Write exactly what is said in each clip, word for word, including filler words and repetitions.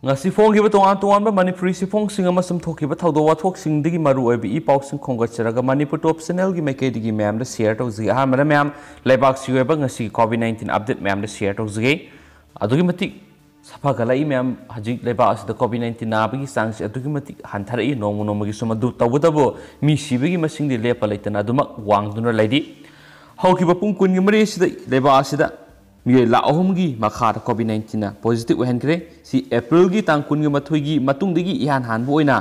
ꯉꯁꯤ ꯐꯣꯡꯈꯤꯕ ꯇꯣꯉꯥꯟ ꯇꯣꯉꯥꯟꯕ ꯃꯅꯤꯄꯨꯔꯤ ꯆꯦꯐꯣꯡꯁꯤꯡ ꯑꯃꯁꯨꯡ ꯊꯣꯛꯈꯤꯕ ꯊꯧꯗꯣꯛ ꯋꯥꯊꯣꯛꯁꯤꯡꯗꯒꯤ ꯃꯔꯨꯑꯣꯏꯕ ꯏ ꯄꯥꯎꯁꯤꯡ ꯈꯣꯝꯒꯠꯆꯔꯒ ꯃꯅꯤꯄꯨꯔ ꯇꯣꯞ ꯆꯦꯅꯦꯜꯒꯤ ꯃꯥꯏꯀꯩꯗꯒꯤ ꯃꯌꯥꯝꯗ ꯁꯤꯌꯔ ꯇꯧꯖꯒꯦ꯫ ꯑꯍꯥꯟꯕꯗ ꯃꯌꯥꯝ, ꯂꯩꯕꯥꯛꯁꯤꯒꯤ ꯑꯣꯏꯕ ꯉꯁꯤꯒꯤ ꯀꯣꯚꯤꯗ ꯅꯥꯏꯟꯇꯤꯟ ꯑꯞꯗꯦꯠ ꯃꯌꯥꯝꯗ ꯁꯤꯌꯔ ꯇꯧꯖꯒꯦ꯫ ꯑꯗꯨꯛꯀꯤ ꯃꯇꯤꯛ ꯁꯥꯐꯒꯠꯂꯛꯏ ꯃꯌꯥꯝ꯫ ꯍꯧꯖꯤꯛ ꯂꯩꯕꯥꯛ ꯑꯁꯤꯗ ꯀꯣꯚꯤꯗ ꯅꯥꯏꯟꯇꯤꯟ ꯅꯥꯕꯒꯤ ꯆꯥꯡꯁꯤ ꯑꯗꯨꯛꯀꯤ ꯃꯇꯤꯛ ꯍꯟꯊꯔꯛꯏ, ꯅꯣꯡꯃ ꯅꯣꯡꯃꯒꯤ ꯁꯨꯝ꯫ ꯑꯗꯨ ꯇꯧꯕꯇꯕꯨ ꯃꯤ ꯁꯤꯕꯒꯤ ꯃꯁꯤꯡꯗꯤ ꯂꯦꯞꯄ ꯂꯩꯇꯅ ꯑꯗꯨꯃꯛ ꯋꯥꯡꯗꯨꯅ ꯂꯩꯔꯤ꯫ ꯍꯧꯈꯤꯕ ꯄꯨꯡ ꯀꯨꯟꯒꯤ ꯃꯔꯤ ꯑꯁꯤꯗ ꯂꯩꯕꯥꯛ ꯑꯁꯤꯗ ꯃꯤꯑꯣꯏ ꯂꯥꯈ ꯑꯍꯨꯝꯒꯤ ꯃꯈꯥꯗ ꯀꯣꯚꯤꯗ ꯅꯥꯏꯟꯇꯤꯟꯅ ꯄꯣꯖꯤꯇꯤꯚ ꯑꯣꯏꯍꯟꯈ꯭ꯔꯦ꯫ ꯁꯤ ꯑꯦꯄ꯭ꯔꯤꯜꯒꯤ ꯇꯥꯡ ꯀꯨꯟꯒ ꯃꯥꯊꯣꯏꯒꯤ ꯃꯇꯨꯡꯗꯒꯤ ꯏꯍꯥꯟ ꯍꯥꯟꯕ ꯑꯣꯏꯅ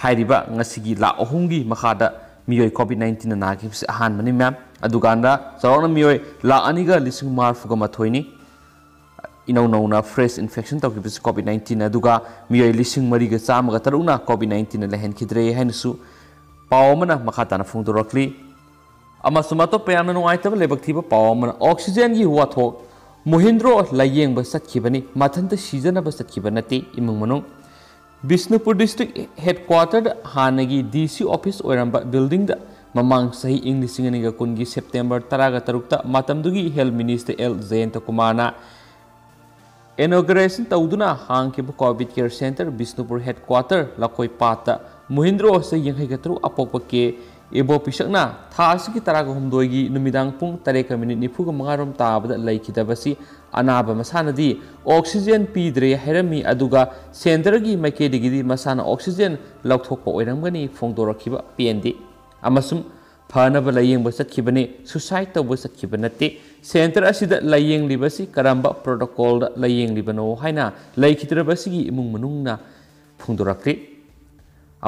ꯍꯥꯏꯔꯤꯕ ꯉꯁꯤꯒꯤ ꯂꯥꯈ ꯑꯍꯨꯝꯒꯤ ꯃꯈꯥꯗ ꯃꯤꯑꯣꯏ ꯀꯣꯚꯤꯗ ꯅꯥꯏꯟꯇꯤꯟꯅ ꯅꯥꯈꯤꯕꯁꯤ ꯑꯍꯥꯟꯕꯅꯤ, ꯃꯌꯥꯝ꯫ ꯑꯗꯨꯀꯥꯟꯗ ꯆꯥꯎꯔꯥꯛꯅ ꯃꯤꯑꯣꯏ ꯂꯥꯈ ꯑꯅꯤꯒ ꯂꯤꯁꯤꯡ ꯃꯔꯤꯐꯨꯒ ꯃꯥꯊꯣꯏꯅꯤ ꯏꯅꯧ ꯅꯧꯅ ꯐ꯭ꯔꯦꯁ ꯏꯟꯐꯦꯛꯁꯟ ꯇꯧꯈꯤꯕꯁꯤ ꯀꯣꯚꯤꯗ ꯅꯥꯏꯟꯇꯤꯟ꯫ ꯑꯗꯨꯒ ꯃꯤꯑꯣꯏ ꯂꯤꯁꯤꯡ ꯃꯔꯤꯒ ꯆꯥꯝꯃꯒ ꯇꯔꯨꯛꯅ ꯀꯣꯚꯤꯗ ꯅꯥꯏꯟꯇꯤꯟꯅ ꯂꯩꯍꯟꯈꯤꯗ꯭ꯔꯦ ꯍꯥꯏꯅꯁꯨ ꯄꯥꯎ ꯑꯃꯅ ꯃꯈꯥ ꯇꯥꯅ ꯐꯣꯡꯗꯣꯔꯛꯂꯤ꯫ ꯑꯃꯁꯨꯡ ꯑꯇꯣꯞꯄ ꯌꯥꯝꯅ ꯅꯨꯡꯉꯥꯏꯇꯕ ꯂꯥꯏꯕꯛ ꯊꯤꯕ ꯄꯥꯎ ꯑꯃꯅ, ꯑꯣꯛꯁꯤꯖꯦꯟꯒꯤ ꯋꯥꯊꯣꯛ꯫ ꯃꯣꯍꯤꯟꯗ꯭ꯔꯣ ꯂꯥꯌꯦꯡꯕ ꯆꯠꯈꯤꯕꯅꯤ, ꯃꯊꯟꯇ ꯁꯤꯖꯅꯕ ꯆꯠꯈꯤꯕ ꯅꯠꯇꯦ꯫ ꯏꯃꯨꯡ ꯃꯅꯨꯡ꯫ ꯕꯤꯁꯅꯨꯄꯨꯔ ꯗꯤꯁꯇ꯭ꯔꯤꯛ ꯍꯦꯗꯀ꯭ꯋꯥꯇꯔꯗ ꯍꯥꯟꯅꯒꯤ ꯗꯤ ꯁꯤ ꯑꯣꯐꯤꯁ ꯑꯣꯏꯔꯝꯕ ꯕꯤꯜꯗꯤꯡꯗ ꯃꯃꯥꯡ ꯆꯍꯤ ꯏꯪ ꯂꯤꯁꯤꯡ ꯑꯅꯤꯒ ꯀꯨꯟꯒꯤ ꯁꯦꯞꯇꯦꯝꯕꯔ ꯇꯔꯥꯒ ꯇꯔꯨꯛꯇ ꯃꯇꯝꯗꯨꯒꯤ ꯍꯦꯜꯊ ꯃꯤꯅꯤꯁꯇꯔ ꯑꯦꯜ ꯖꯌꯟꯇ ꯀꯨꯃꯥꯔꯅ ꯏꯅꯣꯒ꯭ꯔꯦꯁꯟ ꯇꯧꯗꯨꯅ ꯍꯥꯡꯈꯤꯕ Covid care centre Bishnupur headquarter ꯂꯈꯣꯏꯄꯥꯠꯇ ꯃꯣꯍꯤꯟꯗ꯭ꯔꯣ ꯆꯍꯤ ꯌꯥꯡꯈꯩꯒ ꯇꯔꯨꯛ, ꯑꯄꯣꯛꯄ ꯀꯦ ꯏꯕꯣꯄꯤꯁꯛꯅ ꯊꯥ ꯑꯁꯤꯒꯤ ꯇꯔꯥꯒ ꯍꯨꯝꯗꯣꯏꯒꯤ ꯅꯨꯃꯤꯗꯥꯡ ꯄꯨꯡ ꯇꯔꯦꯠꯀ ꯃꯤꯅꯤꯠ ꯅꯤꯐꯨꯒ ꯃꯉꯥꯔꯣꯝ ꯇꯥꯕꯗ ꯂꯩꯈꯤꯗꯕꯁꯤ ꯑꯅꯥꯕ ꯃꯁꯥꯅꯗꯤ ꯑꯣꯛꯁꯤꯖꯦꯟ ꯄꯤꯗ꯭ꯔꯦ ꯍꯥꯏꯔꯝꯃꯤ꯫ ꯑꯗꯨꯒ ꯁꯦꯟꯇꯔꯒꯤ ꯃꯥꯏꯀꯩꯗꯒꯤꯗꯤ ꯃꯁꯥꯅ ꯑꯣꯛꯁꯤꯖꯦꯟ ꯂꯧꯊꯣꯛꯄ ꯑꯣꯏꯔꯝꯒꯅꯤ ꯐꯣꯡꯗꯣꯔꯛꯈꯤꯕ ꯄꯦꯟꯗꯦ ꯑꯃꯁꯨꯡ ꯐꯅꯕ ꯂꯥꯌꯦꯡꯕ ꯆꯠꯈꯤꯕꯅꯤ, ꯁꯨꯁꯥꯏꯗ ꯇꯧꯕ ꯆꯠꯈꯤꯕ ꯅꯠꯇꯦ꯫ ꯁꯦꯟꯇꯔ ꯑꯁꯤꯗ ꯂꯥꯌꯦꯡꯂꯤꯕꯁꯤ ꯀꯔꯝꯕ ꯄ꯭ꯔꯣꯇꯣꯀꯣꯜꯗ ꯂꯥꯌꯦꯡꯂꯤꯕꯅꯣ ꯍꯥꯏꯅ ꯂꯩꯈꯤꯗ꯭ꯔꯕꯁꯤꯒꯤ ꯏꯃꯨꯡ ꯃꯅꯨꯡꯅ ꯐꯣꯡꯗꯣꯔꯛꯈ꯭ꯔꯤ꯫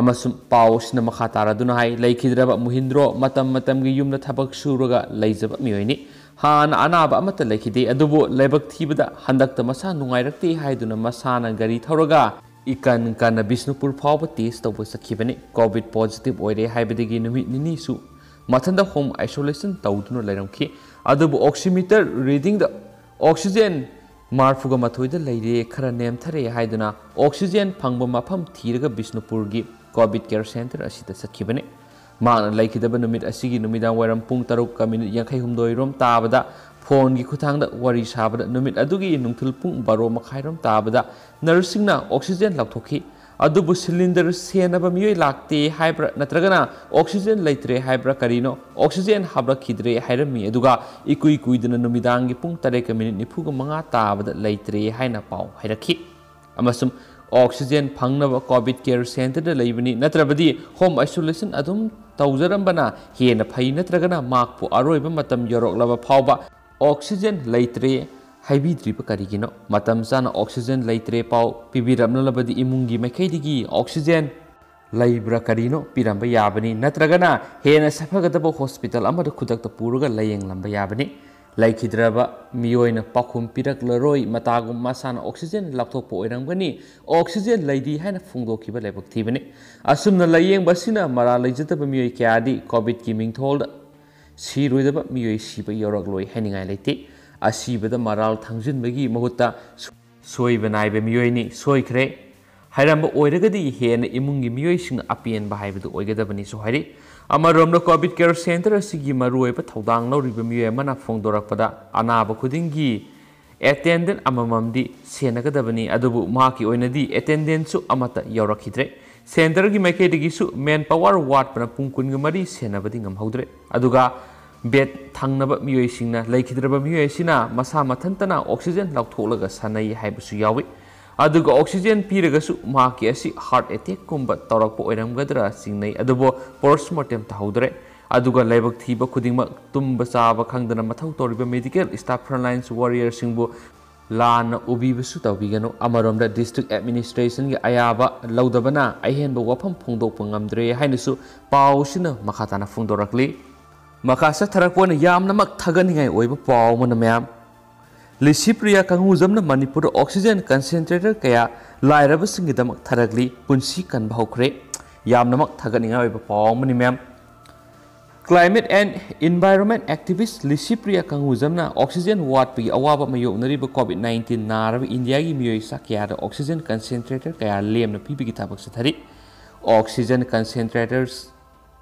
ꯑꯃꯁꯨꯡ ꯄꯥꯎ ꯑꯁꯤꯅ ꯃꯈꯥ ꯇꯥꯔꯗꯨꯅ ꯍꯥꯏ, ꯂꯩꯈꯤꯗ꯭ꯔꯕ ꯃꯣꯍꯤꯟꯗ꯭ꯔꯣ ꯃꯇꯝ ꯃꯇꯝꯒꯤ ꯌꯨꯝꯗ ꯊꯕꯛ ꯁꯨꯔꯒ ꯂꯩꯖꯕ ꯃꯤꯑꯣꯏꯅꯤ꯫ ꯍꯥꯟꯅ ꯑꯅꯥꯕ ꯑꯃꯠꯇ ꯂꯩꯈꯤꯗꯦ, ꯑꯗꯨꯕꯨ ꯂꯥꯏꯕꯛ ꯊꯤꯕꯗ ꯍꯟꯗꯛꯇ ꯃꯁꯥ ꯅꯨꯡꯉꯥꯏꯔꯛꯇꯦ ꯍꯥꯏꯗꯨꯅ ꯃꯁꯥꯅ ꯒꯥꯔꯤ ꯊꯧꯔꯒ ꯏꯀꯟ ꯀꯟꯅ ꯕꯤꯁꯅꯨꯄꯨꯔ ꯐꯥꯎꯕ ꯇꯦꯁ ꯇꯧꯕ ꯆꯠꯈꯤꯕꯅꯤ꯫ ꯀꯣꯚꯤꯗ ꯄꯣꯖꯤꯇꯤꯚ ꯑꯣꯏꯔꯦ ꯍꯥꯏꯕꯗꯒꯤ ꯅꯨꯃꯤꯠ ꯅꯤꯅꯤꯁꯨ ꯃꯊꯟꯇ ꯍꯣꯝ ꯑꯥꯏꯁꯣꯂꯦꯁꯟ ꯇꯧꯗꯨꯅ ꯂꯩꯔꯝꯈꯤ꯫ ꯑꯗꯨꯕꯨ ꯑꯣꯛꯁꯤꯃꯤꯇꯔ ꯔꯤꯗꯤꯡꯗ ꯑꯣꯛꯁꯤꯖꯦꯟ ꯃꯔꯤꯐꯨꯒ ꯃꯥꯊꯣꯏꯗ ꯂꯩꯔꯦ, ꯈꯔ ꯅꯦꯝꯊꯔꯦ ꯍꯥꯏꯗꯨꯅ ꯑꯣꯛꯁꯤꯖꯦꯟ ꯐꯪꯕ ꯃꯐꯝ ꯊꯤꯔꯒ ꯕꯤꯁꯅꯨꯄꯨꯔꯒꯤ ꯀꯣꯚꯤꯗ ꯀꯦꯌꯔ ꯁꯦꯟꯇꯔ ꯑꯁꯤꯗ ꯆꯠꯈꯤꯕꯅꯤ꯫ ꯃꯍꯥꯛꯅ ꯂꯩꯈꯤꯗꯕ ꯅꯨꯃꯤꯠ ꯑꯁꯤꯒꯤ ꯅꯨꯃꯤꯗꯥꯡ ꯋꯥꯏꯔꯝ ꯄꯨꯡ ꯇꯔꯨꯛꯀ ꯃꯤꯅꯤꯠ ꯌꯥꯡꯈꯩ ꯍꯨꯝꯗꯣꯏ ꯔꯣꯝ ꯇꯥꯕꯗ ꯐꯣꯟꯒꯤ ꯈꯨꯠꯊꯥꯡꯗ ꯋꯥꯔꯤ ꯁꯥꯕꯗ ꯅꯨꯃꯤꯠ ꯑꯗꯨꯒꯤ ꯅꯨꯡꯊꯤꯜ ꯄꯨꯡ ꯕꯥꯔꯣ ꯃꯈꯥꯏꯔꯣꯝ ꯇꯥꯕꯗ ꯅꯔꯁꯁꯤꯡꯅ ꯑꯣꯛꯁꯤꯖꯦꯟ ꯂꯧꯊꯣꯛꯈꯤ꯫ ꯑꯗꯨꯕꯨ ꯁꯤꯂꯤꯟꯗꯔ ꯁꯦꯟꯅꯕ ꯃꯤꯑꯣꯏ ꯂꯥꯛꯇꯦ ꯍꯥꯏꯕ꯭ꯔꯥ ꯅꯠꯇ꯭ꯔꯒꯅ ꯑꯣꯛꯁꯤꯖꯦꯟ ꯂꯩꯇ꯭ꯔꯦ ꯍꯥꯏꯕ꯭ꯔꯥ ꯀꯔꯤꯅꯣ, ꯑꯣꯛꯁꯤꯖꯦꯟ ꯍꯥꯞꯂꯛꯈꯤꯗ꯭ꯔꯦ ꯍꯥꯏꯔꯝꯃꯤ꯫ ꯑꯗꯨꯒ ꯏꯀꯨꯏ ꯀꯨꯏꯗꯅ ꯅꯨꯃꯤꯗꯥꯡꯒꯤ ꯄꯨꯡ ꯇꯔꯦꯠꯀ ꯃꯤꯅꯤꯠ ꯅꯤꯐꯨꯒ ꯃꯉꯥ ꯇꯥꯕꯗ ꯂꯩꯇ꯭ꯔꯦ ꯍꯥꯏꯅ ꯄꯥꯎ ꯍꯥꯏꯔꯛꯈꯤ꯫ ꯑꯃꯁꯨꯡ ꯑꯣꯛꯁꯤꯖꯦꯟ ꯐꯪꯅꯕ ꯀꯣꯚꯤꯗ ꯀꯦꯌꯔ ꯁꯦꯟꯇꯔꯗ ꯂꯩꯕꯅꯤ, ꯅꯠꯇ꯭ꯔꯕꯗꯤ ꯍꯣꯝ ꯑꯥꯏꯁꯣꯂꯦꯁꯟ ꯑꯗꯨꯝ ꯇꯧꯖꯔꯝꯕꯅ ꯍꯦꯟꯅ ꯐꯩ, ꯅꯠꯇ꯭ꯔꯒꯅ ꯃꯍꯥꯛꯄꯨ ꯑꯔꯣꯏꯕ ꯃꯇꯝ ꯌꯧꯔꯛꯂꯕ ꯐꯥꯎꯕ ꯑꯣꯛꯁꯤꯖꯦꯟ ꯂꯩꯇ꯭ꯔꯦ ꯍꯥꯏꯕꯤꯗ꯭ꯔꯤꯕ ꯀꯔꯤꯒꯤꯅꯣ? ꯃꯇꯝ ꯆꯥꯅ ꯑꯣꯛꯁꯤꯖꯦꯟ ꯂꯩꯇ꯭ꯔꯦ ꯄꯥꯎ ꯄꯤꯕꯤꯔꯝꯂꯕꯗꯤ ꯏꯃꯨꯡꯒꯤ ꯃꯥꯏꯀꯩꯗꯒꯤ ꯑꯣꯛꯁꯤꯖꯦꯟ ꯂꯩꯕ꯭ꯔꯥ ꯀꯔꯤꯅꯣ ꯄꯤꯔꯝꯕ ꯌꯥꯕꯅꯤ, ꯅꯠꯇ꯭ꯔꯒꯅ ꯍꯦꯟꯅ ꯁꯥꯐꯒꯗꯕ ꯍꯣꯁꯄꯤꯇꯥꯜ ꯑꯃꯗ ꯈꯨꯗꯛꯇ ꯄꯨꯔꯒ ꯂꯥꯌꯦꯡꯂꯝꯕ ꯌꯥꯕꯅꯤ꯫ ꯂꯩꯈꯤꯗ꯭ꯔꯕ ꯃꯤꯑꯣꯏꯅ ꯄꯥꯎꯈꯨꯝ ꯄꯤꯔꯛꯂꯔꯣꯏ, ꯃꯇꯥꯒꯨꯝ ꯃꯁꯥꯅ ꯑꯣꯛꯁꯤꯖꯦꯟ ꯂꯧꯊꯣꯛꯄ ꯑꯣꯏꯔꯝꯒꯅꯤ, ꯑꯣꯛꯁꯤꯖꯦꯟ ꯂꯩꯔꯤ ꯍꯥꯏꯅ ꯐꯣꯡꯗꯣꯛꯈꯤꯕ ꯂꯥꯏꯕꯛ ꯊꯤꯕꯅꯤ꯫ ꯑꯁꯨꯝꯅ ꯂꯥꯌꯦꯡꯕ ꯑꯁꯤꯅ ꯃꯔꯥꯜ ꯂꯩꯖꯗꯕ ꯃꯤꯑꯣꯏ ꯀꯌꯥꯗꯤ ꯀꯣꯚꯤꯗꯀꯤ ꯃꯤꯡꯊꯣꯜꯗ ꯁꯤꯔꯣꯏꯗꯕ ꯃꯤꯑꯣꯏ ꯁꯤꯕ ꯌꯧꯔꯛꯂꯣꯏ ꯍꯥꯏꯅꯤꯡꯉꯥꯏ ꯂꯩꯇꯦ꯫ ꯑꯁꯤꯕꯗ ꯃꯔꯥꯜ ꯊꯥꯡꯖꯤꯟꯕꯒꯤ ꯃꯍꯨꯠꯇ ꯁꯣꯏꯕ ꯅꯥꯏꯕ ꯃꯤꯑꯣꯏꯅꯤ, ꯁꯣꯏꯈ꯭ꯔꯦ ꯍꯥꯏꯔꯝꯕ ꯑꯣꯏꯔꯒꯗꯤ ꯍꯦꯟꯅ ꯏꯃꯨꯡꯒꯤ ꯃꯤꯑꯣꯏꯁꯤꯡꯅ ꯑꯄꯦꯟꯕ ꯍꯥꯏꯕꯗꯨ ꯑꯣꯏꯒꯗꯕꯅꯤꯁꯨ ꯍꯥꯏꯔꯤ꯫ ꯑꯃꯔꯣꯝꯗ ꯀꯣꯚꯤꯗ ꯀꯦꯌꯔ ꯁꯦꯟꯇꯔ ꯑꯁꯤꯒꯤ ꯃꯔꯨꯑꯣꯏꯕ ꯊꯧꯗꯥꯡ ꯂꯧꯔꯤꯕ ꯃꯤꯑꯣꯏ ꯑꯃꯅ ꯐꯣꯡꯗꯣꯔꯛꯄꯗ ꯑꯅꯥꯕ ꯈꯨꯗꯤꯡꯒꯤ ꯑꯦꯇꯦꯟꯗꯦꯟꯠ ꯑꯃꯃꯝꯗꯤ ꯁꯦꯟꯅꯒꯗꯕꯅꯤ, ꯑꯗꯨꯕꯨ ꯃꯍꯥꯛꯀꯤ ꯑꯣꯏꯅꯗꯤ ꯑꯦꯇꯦꯟꯗꯦꯟꯠꯁꯨ ꯑꯃꯠꯇ ꯌꯥꯎꯔꯛꯈꯤꯗ꯭ꯔꯦ꯫ ꯁꯦꯟꯇꯔꯒꯤ ꯃꯥꯏꯀꯩꯗꯒꯤꯁꯨ ꯃꯦꯟ ꯄꯥꯋꯔ ꯋꯥꯠꯄꯅ ꯄꯨꯡ ꯀꯨꯟꯒ ꯃꯔꯤ ꯁꯦꯟꯅꯕꯗꯤ ꯉꯝꯍꯧꯗ꯭ꯔꯦ꯫ ꯑꯗꯨꯒ ꯕꯦꯗ ꯊꯪꯅꯕ ꯃꯤꯑꯣꯏꯁꯤꯡꯅ ꯂꯩꯈꯤꯗ꯭ꯔꯕ ꯃꯤꯑꯣꯏ ꯑꯁꯤꯅ ꯃꯁꯥ ꯃꯊꯟꯇꯅ ꯑꯣꯛꯁꯤꯖꯦꯟ ꯂꯧꯊꯣꯛꯂꯒ ꯁꯥꯟꯅꯩ ꯍꯥꯏꯕꯁꯨ ꯌꯥꯎꯏ꯫ ꯑꯗꯨꯒ ꯑꯣꯛꯁꯤꯖꯦꯟ ꯄꯤꯔꯒꯁꯨ ꯃꯍꯥꯛꯀꯤ ꯑꯁꯤ ꯍꯥꯔꯠ ꯑꯦꯇꯦꯛꯀꯨꯝꯕ ꯇꯧꯔꯛꯄ ꯑꯣꯏꯔꯝꯒꯗ꯭ꯔꯥ ꯆꯤꯡꯅꯩ, ꯑꯗꯨꯕꯨ ꯄꯣꯁꯃꯣꯔꯇꯦꯝ ꯇꯧꯍꯧꯗ꯭ꯔꯦ꯫ ꯑꯗꯨꯒ ꯂꯥꯏꯕꯛ ꯊꯤꯕ ꯈꯨꯗꯤꯡꯃꯛ ꯇꯨꯝꯕ ꯆꯥꯕ ꯈꯪꯗꯅ ꯃꯊꯧ ꯇꯧꯔꯤꯕ ꯃꯦꯗꯤꯀꯦꯜ ꯁ꯭ꯇꯥꯐ, ꯐ꯭ꯔꯟꯂꯥꯏꯟꯁ ꯋꯥꯔꯤꯌꯔꯁꯤꯡꯕꯨ ꯂꯥꯟꯅ ꯎꯕꯤꯕꯁꯨ ꯇꯧꯕꯤꯒꯅꯨ꯫ ꯑꯃꯔꯣꯝꯗ ꯗꯤꯁꯇ꯭ꯔꯤꯛ ꯑꯦꯗꯃꯤꯅꯤꯁꯇ꯭ꯔꯦꯁꯟꯒꯤ ꯑꯌꯥꯕ ꯂꯧꯗꯕꯅ ꯑꯍꯦꯟꯕ ꯋꯥꯐꯝ ꯐꯣꯡꯗꯣꯛꯄ ꯉꯝꯗ꯭ꯔꯦ ꯍꯥꯏꯅꯁꯨ ꯄꯥꯎꯁꯤꯅ ꯃꯈꯥ ꯇꯥꯅ ꯐꯣꯡꯗꯣꯔꯛꯂꯤ꯫ ꯃꯈꯥ ꯆꯠꯊꯔꯛꯄ ꯑꯣꯏꯅ ꯌꯥꯝꯅꯃꯛ ꯊꯥꯒꯠꯅꯤꯡꯉꯥꯏ ꯑꯣꯏꯕ ꯄꯥꯎ ꯑꯃꯅ ꯃꯌꯥꯝ, ꯂꯤꯁꯤꯄ꯭ꯔꯤꯌꯥ ꯀꯪꯒꯨꯖꯝꯅ ꯃꯅꯤꯄꯨꯔꯗ ꯑꯣꯛꯁꯤꯖꯦꯟ ꯀꯟꯁꯦꯟꯇ꯭ꯔꯦꯇꯔ ꯀꯌꯥ ꯂꯥꯏꯔꯕꯁꯤꯡꯒꯤꯗꯃꯛ ꯊꯥꯔꯛꯂꯤ, ꯄꯨꯟꯁꯤ ꯀꯟꯕ ꯍꯧꯈ꯭ꯔꯦ꯫ ꯌꯥꯝꯅꯃꯛ ꯊꯥꯒꯠꯅꯤꯡꯉꯥꯏ ꯑꯣꯏꯕ ꯄꯥꯎ ꯑꯃꯅꯤ ꯃꯌꯥꯝ꯫ Climate and environment activist Licypriya ꯀꯪꯒꯨꯖꯝꯅ ꯑꯣꯛꯁꯤꯖꯦꯟ ꯋꯥꯠꯄꯒꯤ ꯑꯋꯥꯕ ꯃꯥꯌꯣꯛꯅꯔꯤꯕ ꯀꯣꯚꯤꯗ ꯅꯥꯏꯟꯇꯤꯟ ꯅꯥꯔꯕ ꯏꯟꯗꯤꯌꯥꯒꯤ ꯃꯤꯑꯣꯏ ꯆꯥ ꯀꯌꯥꯗ ꯑꯣꯛꯁꯤꯖꯦꯟ ꯀꯟꯁꯦꯟꯇ꯭ꯔꯦꯇꯔ ꯀꯌꯥ ꯂꯦꯝꯅ ꯄꯤꯕꯒꯤ ꯊꯕꯛ ꯆꯠꯊꯔꯤ꯫ ꯑꯣꯛꯁꯤꯖꯦꯟ ꯀꯟꯁꯦꯟꯇ꯭ꯔꯦꯇꯔꯁ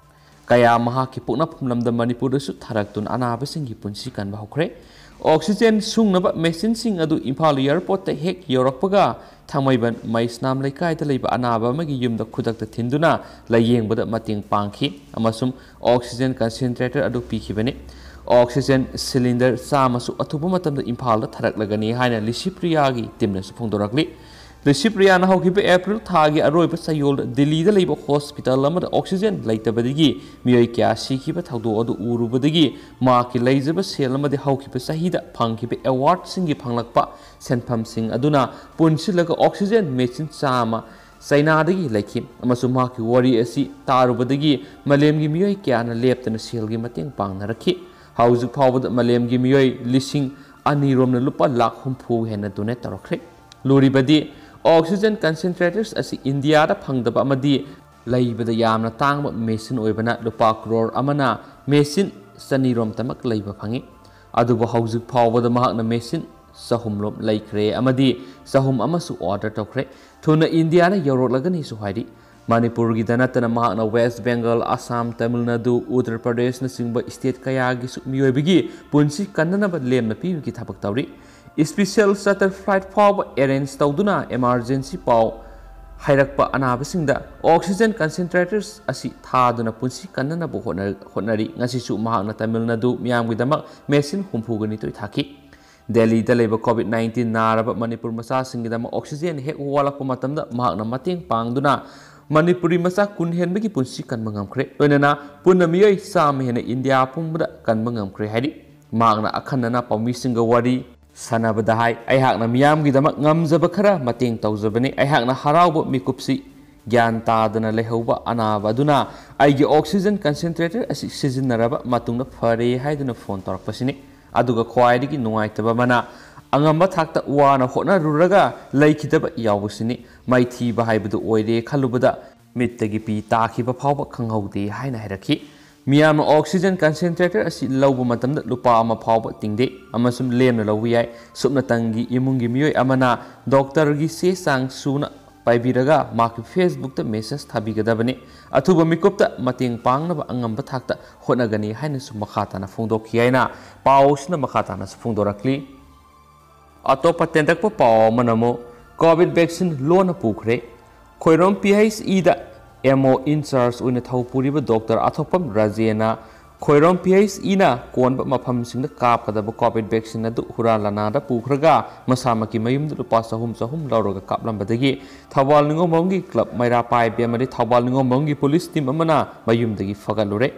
ꯀꯌꯥ ꯃꯍꯥꯛꯀꯤ ꯄꯣꯛꯅꯐꯝ ꯂꯝꯗꯝ ꯃꯅꯤꯄꯨꯔꯗꯁꯨ ꯊꯥꯔꯛꯇꯨꯅ ꯑꯅꯥꯕꯁꯤꯡꯒꯤ ꯄꯨꯟꯁꯤ ꯀꯟꯕ ꯍꯧꯈ꯭ꯔꯦ꯫ ꯑꯣꯛꯁꯤꯖꯦꯟ ꯁꯨꯡꯅꯕ ꯃꯦꯆꯤꯟꯁꯤꯡ ꯑꯗꯨ ꯏꯝꯐꯥꯜ ꯑꯦꯌꯔꯄꯣꯔꯠꯇ ꯍꯦꯛ ꯌꯧꯔꯛꯄꯒ ꯊꯥꯡꯃꯩꯕꯟ ꯃꯩꯁꯅꯥꯝ ꯂꯩꯀꯥꯏꯗ ꯂꯩꯕ ꯑꯅꯥꯕ ꯑꯃꯒꯤ ꯌꯨꯝꯗ ꯈꯨꯗꯛꯇ ꯊꯤꯟꯗꯨꯅ ꯂꯥꯌꯦꯡꯕꯗ ꯃꯇꯦꯡ ꯄꯥꯡꯈꯤ ꯑꯃꯁꯨꯡ ꯑꯣꯛꯁꯤꯖꯦꯟ ꯀꯟꯁꯦꯟꯇ꯭ꯔꯦꯇꯔ ꯑꯗꯨ ꯄꯤꯈꯤꯕꯅꯤ꯫ ꯑꯣꯛꯁꯤꯖꯦꯟ ꯁꯤꯂꯤꯟꯗꯔ ꯆꯥꯝꯃꯁꯨ ꯑꯊꯨꯕ ꯃꯇꯝꯗ ꯏꯝꯐꯥꯜꯗ ꯊꯥꯔꯛꯂꯒꯅꯤ ꯍꯥꯏꯅ ꯂꯤꯁꯤꯄ꯭ꯔꯤꯌꯥꯒꯤ ꯇꯤꯝꯅꯁꯨ ꯐꯣꯡꯗꯣꯔꯛꯂꯤ꯫ ꯂꯤꯁꯤꯄ꯭ꯔꯤꯌꯥꯅ ꯍꯧꯈꯤꯕ ꯑꯦꯄ꯭ꯔꯤꯜ ꯊꯥꯒꯤ ꯑꯔꯣꯏꯕ ꯆꯌꯣꯜꯗ ꯗꯤꯜꯂꯤꯗ ꯂꯩꯕ ꯍꯣꯁꯄꯤꯇꯥꯜ ꯑꯃꯗ ꯑꯣꯛꯁꯤꯖꯦꯟ ꯂꯩꯇꯕꯗꯒꯤ ꯃꯤꯑꯣꯏ ꯀꯌꯥ ꯁꯤꯈꯤꯕ ꯊꯧꯗꯣꯛ ꯑꯗꯨ ꯎꯔꯨꯕꯗꯒꯤ ꯃꯍꯥꯛꯀꯤ ꯂꯩꯖꯕ ꯁꯦꯜ ꯑꯃꯗꯤ ꯍꯧꯈꯤꯕ ꯆꯍꯤꯗ ꯐꯪꯈꯤꯕ ꯑꯦꯋꯥꯔꯗꯁꯤꯡꯒꯤ ꯐꯪꯂꯛꯄ ꯁꯦꯟꯐꯝꯁꯤꯡ ꯑꯗꯨꯅ ꯄꯨꯟꯁꯤꯜꯂꯒ ꯑꯣꯛꯁꯤꯖꯦꯟ ꯃꯦꯆꯤꯟ ꯆꯥꯝꯃ ꯆꯩꯅꯥꯗꯒꯤ ꯂꯩꯈꯤ ꯑꯃꯁꯨꯡ ꯃꯍꯥꯛꯀꯤ ꯋꯥꯔꯤ ꯑꯁꯤ ꯇꯥꯔꯨꯕꯗꯒꯤ ꯃꯥꯂꯦꯝꯒꯤ ꯃꯤꯑꯣꯏ ꯀꯌꯥꯅ ꯂꯦꯞꯇꯅ ꯁꯦꯜꯒꯤ ꯃꯇꯦꯡ ꯄꯥꯡꯅꯔꯛꯈꯤ꯫ ꯍꯧꯖꯤꯛ ꯐꯥꯎꯕꯗ ꯃꯥꯂꯦꯝꯒꯤ ꯃꯤꯑꯣꯏ ꯂꯤꯁꯤꯡ ꯑꯅꯤ ꯔꯣꯝꯅ ꯂꯨꯄꯥ ꯂꯥꯈ ꯍꯨꯝꯐꯨ ꯍꯦꯟꯅ ꯗꯣꯅꯦꯠ ꯇꯧꯔꯛꯈ꯭ꯔꯦ꯫ ꯂꯨꯔꯤꯕꯗꯤ ꯑꯣꯛꯁꯤꯖꯦꯟ ꯀꯟꯁꯦꯟꯇ꯭ꯔꯦꯇꯔꯁ ꯑꯁꯤ ꯏꯟꯗꯤꯌꯥꯗ ꯐꯪꯗꯕ ꯑꯃꯗꯤ ꯂꯩꯕꯗ ꯌꯥꯝꯅ ꯇꯥꯡꯕ ꯃꯦꯆꯤꯟ ꯑꯣꯏꯕꯅ ꯂꯨꯄꯥ ꯀ꯭ꯔꯣꯔ ꯑꯃꯅ ꯃꯦꯆꯤꯟ ꯆꯅꯤ ꯔꯣꯝꯇꯃꯛ ꯂꯩꯕ ꯐꯪꯉꯤ꯫ ꯑꯗꯨꯕꯨ ꯍꯧꯖꯤꯛ ꯐꯥꯎꯕꯗ ꯃꯍꯥꯛꯅ ꯃꯦꯆꯤꯟ ꯆꯍꯨꯝ ꯂꯣꯝ ꯂꯩꯈ꯭ꯔꯦ ꯑꯃꯗꯤ ꯆꯍꯨꯝ ꯑꯃꯁꯨ ꯑꯣꯔꯗꯔ ꯇꯧꯈ꯭ꯔꯦ꯫ ꯊꯨꯅ ꯏꯟꯗꯤꯌꯥꯗ ꯌꯧꯔꯛꯂꯒꯅꯤꯁꯨ ꯍꯥꯏꯔꯤ꯫ ꯃꯅꯤꯄꯨꯔꯒꯤꯗ ꯅꯠꯇꯅ ꯃꯍꯥꯛꯅ ꯋꯦꯁ ꯕꯦꯡꯒꯜ, ꯑꯁꯥꯝ, ꯇꯥꯃꯤꯜ ꯅꯥꯗꯨ, ꯎꯠꯇꯔ ꯄ꯭ꯔꯗꯦꯁꯅꯆꯤꯡꯕ ꯁ꯭ꯇꯦꯠ ꯀꯌꯥꯒꯤꯁꯨ ꯃꯤꯑꯣꯏꯕꯒꯤ ꯄꯨꯟꯁꯤ ꯀꯟꯅꯅꯕ ꯂꯦꯝꯅ ꯄꯤꯕꯒꯤ ꯊꯕꯛ ꯇꯧꯔꯤ꯫ ꯏꯁꯄꯤꯁꯦꯜ ꯆꯥꯔꯇꯔ ꯐ꯭ꯂꯥꯏꯠ ꯐꯥꯎꯕ ꯑꯦꯔꯦꯟꯖ ꯇꯧꯗꯨꯅ ꯏꯃꯥꯔꯖꯦꯟꯁꯤ ꯄꯥꯎ ꯍꯥꯏꯔꯛꯄ ꯑꯅꯥꯕꯁꯤꯡꯗ ꯑꯣꯛꯁꯤꯖꯦꯟ ꯀꯟꯁꯦꯟꯇ꯭ꯔꯦꯇꯔꯁ ꯑꯁꯤ ꯊꯥꯗꯨꯅ ꯄꯨꯟꯁꯤ ꯀꯟꯅꯅꯕ ꯍꯣꯠꯅ-, ꯍꯣꯠꯅꯔꯤ꯫ ꯉꯁꯤꯁꯨ ꯃꯍꯥꯛꯅ ꯇꯥꯃꯤꯜ ꯅꯥꯗꯨ ꯃꯤꯌꯥꯝꯒꯤꯗꯃꯛ ꯃꯦꯆꯤꯟ ꯍꯨꯝꯐꯨꯒ ꯅꯤꯊꯣꯏ ꯊꯥꯈꯤ꯫ ꯗꯦꯜꯂꯤꯗ ꯂꯩꯕ ꯀꯣꯚꯤꯗ ꯅꯥꯏꯟꯇꯤꯟ ꯅꯥꯔꯕ ꯃꯅꯤꯄꯨꯔ ꯃꯆꯥꯁꯤꯡꯒꯤꯗꯃꯛ ꯑꯣꯛꯁꯤꯖꯦꯟ ꯍꯦꯛ ꯋꯥꯠꯂꯛꯄ ꯃꯇꯝꯗ ꯃꯍꯥꯛꯅ ꯃꯇꯦꯡ ꯄꯥꯡꯗꯨꯅ ꯃꯅꯤꯄꯨꯔꯤ ꯃꯆꯥ ꯀꯨꯟ ꯍꯦꯟꯕꯒꯤ ꯄꯨꯟꯁꯤ ꯀꯟꯕ ꯉꯝꯈ꯭ꯔꯦ꯫ ꯂꯣꯏꯅꯅ ꯄꯨꯟꯅ ꯃꯤꯑꯣꯏ ꯆꯥꯝꯃ ꯍꯦꯟꯅ ꯏꯟꯗꯤꯌꯥ ꯄꯨꯝꯕꯗ ꯀꯟꯕ ꯉꯝꯈ꯭ꯔꯦ ꯍꯥꯏꯔꯤ꯫ ꯃꯍꯥꯛꯅ ꯑꯈꯟꯅꯅ ꯄꯥꯎꯃꯤꯁꯤꯡꯒ ꯋꯥꯔꯤ ꯁꯥꯟꯅꯕꯗ ꯍꯥꯏ, "ꯑꯩꯍꯥꯛꯅ ꯃꯤꯌꯥꯝꯒꯤꯗꯃꯛ ꯉꯝꯖꯕ ꯈꯔ ꯃꯇꯦꯡ ꯇꯧꯖꯕꯅꯤ꯫ ꯑꯩꯍꯥꯛꯅ ꯍꯔꯥꯎꯕ ꯃꯤꯀꯨꯞꯁꯤ ꯒ꯭ꯌꯥꯟ ꯇꯥꯗꯅ ꯂꯩꯍꯧꯕ ꯑꯅꯥꯕ ꯑꯗꯨꯅ ꯑꯩꯒꯤ ꯑꯣꯛꯁꯤꯖꯦꯟ ꯀꯟꯁꯦꯟꯇ꯭ꯔꯦꯇꯔ ꯑꯁꯤ ꯁꯤꯖꯤꯟꯅꯔꯕ ꯃꯇꯨꯡꯗ ꯐꯔꯦ ꯍꯥꯏꯗꯨꯅ ꯐꯣꯟ ꯇꯧꯔꯛꯄꯁꯤꯅꯤ꯫ ꯑꯗꯨꯒ ꯈ꯭ꯋꯥꯏꯗꯒꯤ ꯅꯨꯡꯉꯥꯏꯇꯕ ꯑꯃꯅ, ꯑꯉꯝꯕ ꯊꯥꯛꯇ ꯋꯥꯅ ꯍꯣꯠꯅꯔꯨꯔꯒ ꯂꯩꯈꯤꯗꯕ ꯌꯥꯎꯕꯁꯤꯅꯤ꯫ ꯃꯥꯏꯊꯤꯕ ꯍꯥꯏꯕꯗꯨ ꯑꯣꯏꯔꯦ ꯈꯜꯂꯨꯕꯗ ꯃꯤꯠꯇꯒꯤ ꯄꯤ ꯇꯥꯈꯤꯕ ꯐꯥꯎꯕ ꯈꯪꯍꯧꯗꯦ" ꯍꯥꯏꯅ ꯍꯥꯏꯔꯛꯈꯤ꯫ ꯃꯤꯌꯥꯝꯅ ꯑꯣꯛꯁꯤꯖꯦꯟ ꯀꯟꯁꯦꯟꯇ꯭ꯔꯦꯇꯔ ꯑꯁꯤ ꯂꯧꯕ ꯃꯇꯝꯗ ꯂꯨꯄꯥ ꯑꯃ ꯐꯥꯎꯕ ꯇꯤꯡꯗꯦ ꯑꯃꯁꯨꯡ ꯂꯦꯝꯅ ꯂꯧꯕ ꯌꯥꯏ꯫ ꯁꯨꯞꯅꯇꯪꯒꯤ ꯏꯃꯨꯡꯒꯤ ꯃꯤꯑꯣꯏ ꯑꯃꯅ ꯗꯣꯛꯇꯔꯒꯤ ꯆꯦ ꯆꯥꯡ ꯁꯨꯅ ꯄꯥꯏꯕꯤꯔꯒ ꯃꯍꯥꯛꯀꯤ Facebookꯇ message ꯊꯥꯕꯤꯒꯗꯕꯅꯤ꯫ ꯑꯊꯨꯕ ꯃꯤꯀꯨꯞꯇ ꯃꯇꯦꯡ ꯄꯥꯡꯅꯕ ꯑꯉꯝꯕ ꯊꯥꯛꯇ ꯍꯣꯠꯅꯒꯅꯤ ꯍꯥꯏꯅꯁꯨ ꯃꯈꯥ ꯇꯥꯅ ꯐꯣꯡꯗꯣꯛꯈꯤ ꯍꯥꯏꯅ ꯄꯥꯎ ꯑꯁꯤꯅ ꯃꯈꯥ ꯇꯥꯅꯁꯨ ꯐꯣꯡꯗꯣꯔꯛꯂꯤ꯫ ꯑꯇꯣꯞꯄ ꯇꯦꯟꯇꯛꯄ ꯄꯥꯎ ꯑꯃꯅ ꯑꯃꯨꯛ COVID vaccine ꯂꯣꯟꯅ ꯄꯨꯈ꯭ꯔꯦ꯫ ꯈꯣꯏꯔꯣꯝ PHEꯗ MO in charge ꯑꯣꯏꯅ ꯊꯧ ꯄꯨꯔꯤꯕ ꯗꯣꯛꯇꯔ ꯑꯊꯣꯛꯄꯝ ꯔꯥꯖꯦꯅ ꯈꯣꯏꯔꯣꯝ PHEꯅ ꯀꯣꯟꯕ ꯃꯐꯝꯁꯤꯡꯗ ꯀꯥꯞꯀꯗꯕ COVID vaccine ꯑꯗꯨ ꯍꯨꯔꯥꯟ ꯂꯅꯥꯗ ꯄꯨꯈ꯭ꯔꯒ ꯃꯁꯥꯃꯛꯀꯤ ꯃꯌꯨꯝꯗ ꯂꯨꯄꯥ ꯆꯍꯨꯝ ꯆꯍꯨꯝ ꯂꯧꯔꯒ ꯀꯥꯞꯂꯝꯕꯗꯒꯤ ꯊꯧꯕꯥꯜ ꯅꯤꯉꯣꯝꯕꯝꯒꯤ club ꯃꯩꯔꯥ ꯄꯥꯏꯕꯤ ꯑꯃꯗꯤ ꯊꯧꯕꯥꯜ ꯅꯤꯉꯣꯝꯕꯝꯒꯤ police team ꯑꯃꯅ ꯃꯌꯨꯝꯗꯒꯤ ꯐꯒꯠꯂꯨꯔꯦ꯫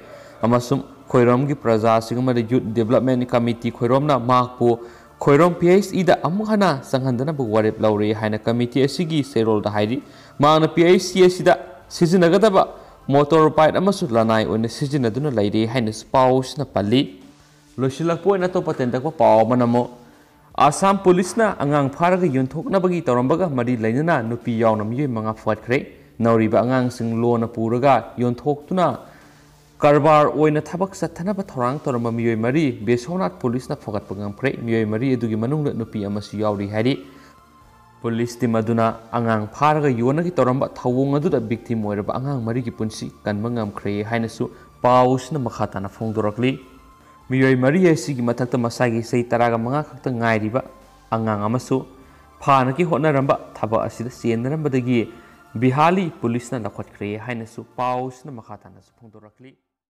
ꯑꯃꯁꯨꯡ ꯈꯣꯏꯔꯣꯝꯒꯤ ꯄ꯭ꯔꯖꯥꯁꯤꯡ ꯑꯃꯗꯤ Youth Development Committee ꯈꯣꯏꯔꯣꯝꯅ ꯃꯍꯥꯛꯄꯨ ꯈꯣꯏꯔꯣꯝ PHEꯗ ꯑꯃꯨꯛ ꯍꯟꯅ ꯆꯪꯍꯟꯗꯅꯕ ꯋꯥꯔꯦꯞ ꯂꯧꯔꯦ ꯍꯥꯏꯅ committee ꯑꯁꯤꯒꯤ ꯆꯦꯔꯣꯜꯗ ꯍꯥꯏꯔꯤ꯫ ꯃꯍꯥꯛꯅ PHE ꯑꯁꯤꯗ ꯁꯤꯖꯤꯟꯅꯒꯗꯕ motor bike ꯑꯃꯁꯨ ꯂꯅꯥꯏ ꯑꯣꯏꯅ ꯁꯤꯖꯤꯟꯅꯗꯨꯅ ꯂꯩꯔꯦ ꯍꯥꯏꯅꯁꯨ ꯄꯥꯎ ꯑꯁꯤꯅ ꯄꯜꯂꯤ꯫ ꯂꯣꯏꯁꯤꯜꯂꯛꯄ ꯑꯣꯏꯅ ꯑꯇꯣꯞꯄ ꯇꯦꯟꯇꯛꯄ ꯄꯥꯎ ꯑꯃꯅ ꯑꯃꯨꯛ ꯑꯥꯁꯥꯝ ꯄꯨꯂꯤꯁꯅ ꯑꯉꯥꯡ ꯐꯥꯔꯒ ꯌꯣꯟꯊꯣꯛꯅꯕꯒꯤ ꯇꯧꯔꯝꯕꯒ ꯃꯔꯤ ꯂꯩꯅꯅ ꯅꯨꯄꯤ ꯌꯥꯎꯅ ꯃꯤꯑꯣꯏ ꯃꯉꯥ ꯐꯒꯠꯈ꯭ꯔꯦ꯫ ꯅꯧꯔꯤꯕ ꯑꯉꯥꯡꯁꯤꯡ ꯂꯣꯟꯅ ꯄꯨꯔꯒ ꯌꯣꯟꯊꯣꯛꯇꯨꯅ ꯀꯔꯕꯥꯔ ꯑꯣꯏꯅ ꯊꯕꯛ ꯆꯠꯊꯅꯕ ꯊꯧꯔꯥꯡ ꯇꯧꯔꯝꯕ ꯃꯤꯑꯣꯏ ꯃꯔꯤ ꯕꯤꯁ꯭ꯋꯅꯥꯊ ꯄꯨꯂꯤꯁꯅ ꯐꯒꯠꯄ ꯉꯝꯈ꯭ꯔꯦ꯫ ꯃꯤꯑꯣꯏ ꯃꯔꯤ ꯑꯗꯨꯒꯤ ꯃꯅꯨꯡꯗ ꯅꯨꯄꯤ ꯑꯃꯁꯨ ꯌꯥꯎꯔꯤ ꯍꯥꯏꯔꯤ꯫ ꯄꯨꯂꯤꯁ team ꯑꯗꯨꯅ ꯑꯉꯥꯡ ꯐꯥꯔꯒ ꯌꯣꯟꯅꯒꯤ ꯇꯧꯔꯝꯕ ꯊꯧꯑꯣꯡ ꯑꯗꯨꯗ victim ꯑꯣꯏꯔꯕ ꯑꯉꯥꯡ ꯃꯔꯤꯒꯤ ꯄꯨꯟꯁꯤ ꯀꯟꯕ ꯉꯝꯈ꯭ꯔꯦ ꯍꯥꯏꯅꯁꯨ ꯄꯥꯎ ꯑꯁꯤꯅ ꯃꯈꯥ ꯇꯥꯅ ꯐꯣꯡꯗꯣꯔꯛꯂꯤ꯫ ꯃꯤꯑꯣꯏ ꯃꯔꯤ ꯑꯁꯤꯒꯤ ꯃꯊꯛꯇ ꯃꯁꯥꯒꯤ ꯆꯍꯤ ꯇꯔꯥꯒ ꯃꯉꯥ ꯈꯛꯇ ꯉꯥꯏꯔꯤꯕ ꯑꯉꯥꯡ ꯑꯃꯁꯨ ꯐꯥꯅꯒꯤ ꯍꯣꯠꯅꯔꯝꯕ ꯊꯕꯛ ꯑꯁꯤꯗ ꯆꯦꯟꯅꯔꯝꯕꯗꯒꯤ ꯕꯤꯍꯥꯂꯤ ꯄꯨꯂꯤꯁꯅ ꯂꯧꯈꯠꯈ꯭ꯔꯦ ꯍꯥꯏꯅꯁꯨ ꯄꯥꯎ ꯑꯁꯤꯅ ꯃꯈꯥ ꯇꯥꯅꯁꯨ ꯐꯣꯡꯗꯣꯔꯛꯂꯤ꯫